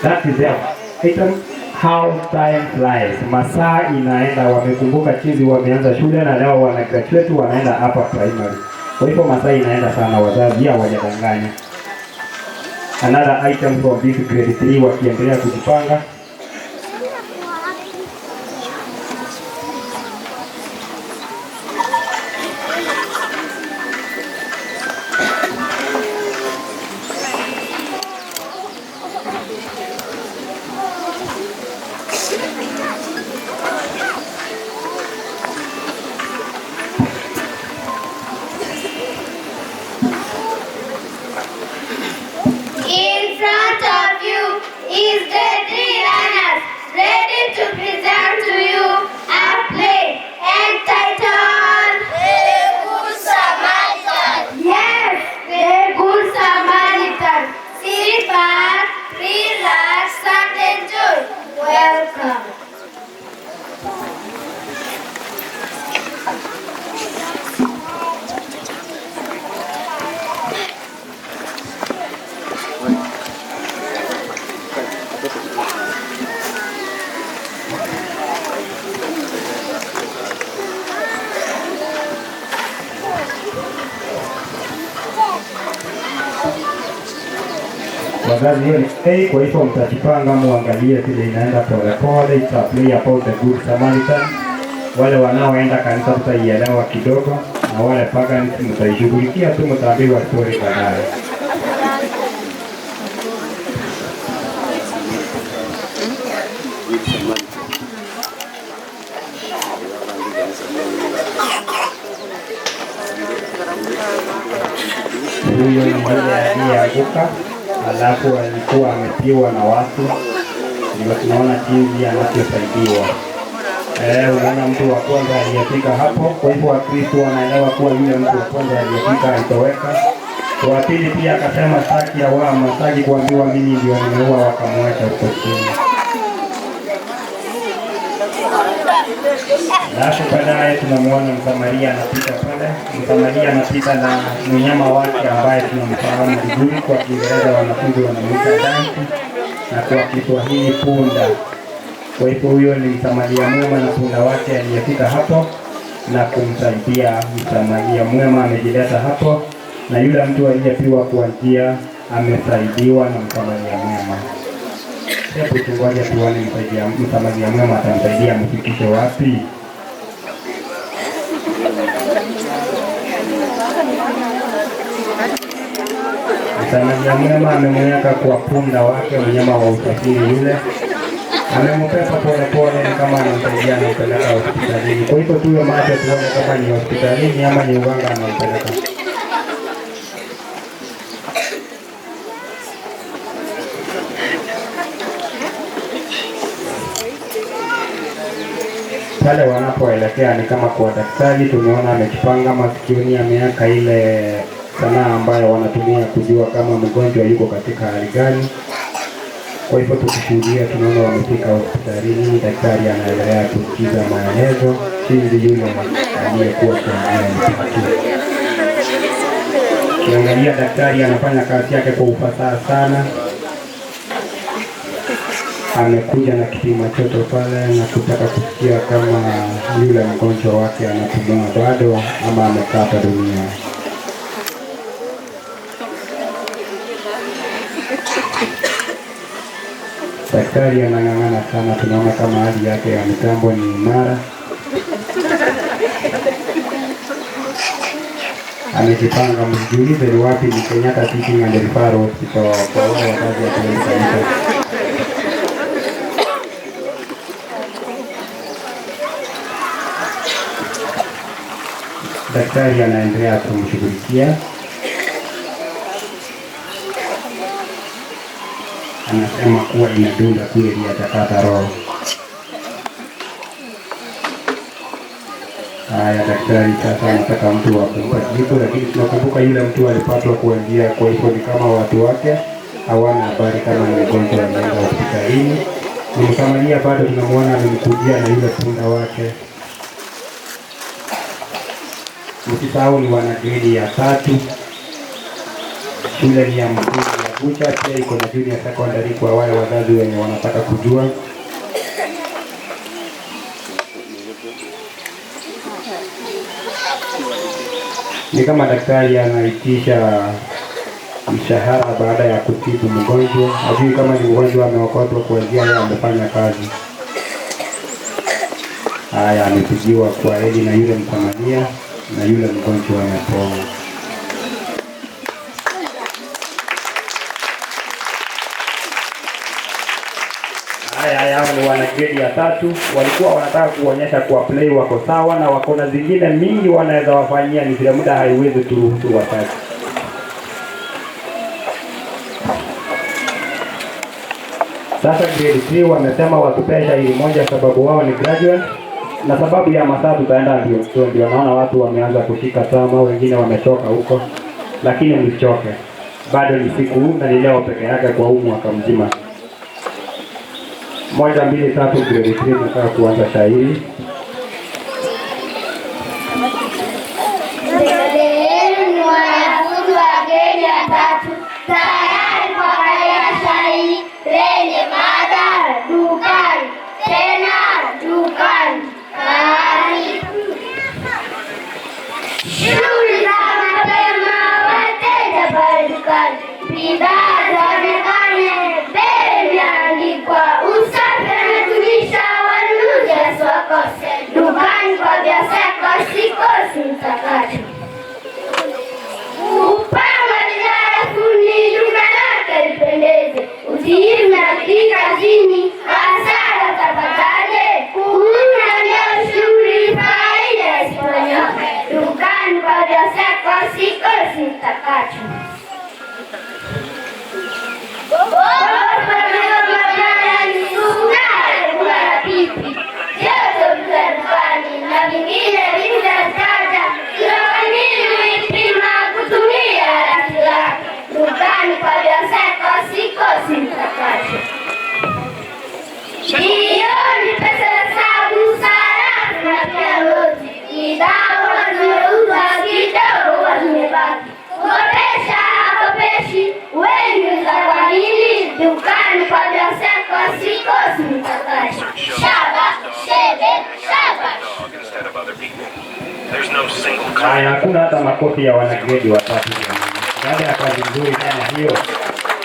That is the item, how time flies. Masaa inaenda, wamekumbuka jinsi wameanza shule na leo wana graduate, wanaenda hapa primary. Kwa hivyo masaa inaenda sana, wazazi hawajadanganya. Another item from this grade 3 wakiendelea kujipanga. In front of you is the three learners ready to present to you a play entitled The Good Samaritan. Yes, The Good Samaritan. Sit back, relax, and enjoy. Welcome. Wazazi, hiyo ni A, kwa hivyo mtajipanga muangalie vile inaenda polepole. It's a play about the Good Samaritan. Wale wanaoenda kanisa tutaielewa kidogo, na wale pagans mtaishughulikia tu, mtaambiwa story baadaye. Huyo ni yule aliyeanguka, alafu alikuwa amepigwa na watu, ndio tunaona jinsi anavyosaidiwa. Unaona mtu wa kwanza aliyefika hapo. Kwa hivyo Wakristo wanaelewa kuwa yule mtu wa kwanza aliyefika alitoweka. Wa pili pia akasema sitaki lawama, sitaki kuambiwa mimi ndio nimeua, wakamwacha huko chini. Alafu baadaye tunamuona Msamaria anapita pale. Msamaria anapita na mnyama wake ambaye tunamfahamu vizuri, kwa Kiingereza wanafunzi wanamuita donkey na kwa Kiswahili punda. Kwa hivyo huyo ni Msamaria mwema na punda wake aliyefika hapo na kumsaidia. Msamaria mwema amejileta hapo, na yule mtu aliyepigwa kwa njia amesaidiwa na Msamaria mwema. Hebu tungoje tuone Msamaria mwema atamsaidia amfikishe wapi. Msamaria mwema amemweka kwa punda wake, mnyama wa usafiri yule, amembeba polepole, ni kama anamsaidia, anampeleka hospitalini. Kwa hivyo tuwe macho tuone kama ni hospitalini ama ni uganga anampeleka. Pale wanapoelekea ni kama kwa daktari, tumeona amejipanga masikioni, ameweka ile sanaa ambayo wanatumia kujua kama mgonjwa yuko katika hali gani. Kwa hivyo tukishuhudia, tunaona wamefika hospitalini, daktari anaendelea kusikiza maelezo jinsi yule aliyekuwa kwa njia alipatia. Ukiangalia daktari anafanya kazi yake kwa ufasaha sana. Amekuja na kipima joto pale na kutaka kusikia kama yule mgonjwa wake anapumua bado ama amekata dunia. Daktari anang'ang'ana sana, tunaona kama hali yake ya mitambo ni imara. Amejipanga, msijiulize ni wapi, ni Kenyatta Teaching and Referral Hospital kwa wale wakazi wa kanisa. Daktari anaendelea kumshughulikia, anasema kuwa inadunda kweli, atakata roho. Haya, daktari sasa anataka mtu wa kumpa jibu, lakini tunakumbuka yule mtu alipatwa kuingia, kwa hivyo ni kama watu wake hawana habari kama ni mgonjwa alienda hospitalini. Ni Msamaria bado tunamuona amemkujia na yule punda wake. Msisahau ni wana gredi ya 3. Shule ni ya msingi ya Gucha, pia iko na junior secondary kwa wale wazazi wenye wanataka kujua. Ni kama daktari anaitisha mshahara baada ya kutibu mgonjwa, hajui kama ni mgonjwa ameokotwa kwa njia ya amefanya kazi. Haya, amepigiwa kwa heri na yule Msamaria na yule mgonjwa amepona. Haya, haya, hao ni wana grade ya 3, walikuwa wanataka kuonyesha kwa play wako sawa na wako na zingine mingi wanaweza wafanyia, ni vile muda haiwezi turuhusu watatu. Sasa grade 3 wamesema watupee shairi moja sababu wao ni graduate, na sababu ya masaa tutaenda ndio ndio. Naona watu wameanza kushika tama, wengine wamechoka huko, lakini msichoke, bado ni siku na ni leo peke yake kwa huu mwaka mzima. 1 2 3, grade 3 nataka kuanza shairi. Mbele yenu ni wanafunzi wa gredi ya 3 tayari kwa haya shairi lenye mada dukani, tena dukani. Shughuli za mapema, wateja pale dukani, bidhaa zaonekane, bei imeandikwa, usafi anadumisha, wanunuzi wasiwakose, dukani kwa Vyaseko sikosi mtakacho. Upanga bidhaa rafuni, duka lake lipendeze, utiifu na bidii kazini, hasara utapataje? Kuuza ndio shughuli, faida isiponyoke, dukani kwa Vyaseko sikosi mtakacho. Na vingine vitataja, kilomili huipima kutumia rafiki lake, dukani kwa Vyaseko sikosi mtakacho. Jioni pesa hesabu, sarafu na pia noti, bidhaa zimeuzwa kidogo zimebaki, kukopesha hakopeshi, wengi za kwa nini? Dukani kwa Vyaseko sikosi mtakacho. Shaba shebe shaba. Haya, hakuna hata makofi ya wanagredi wa 3. Baada ya kazi nzuri kama hiyo.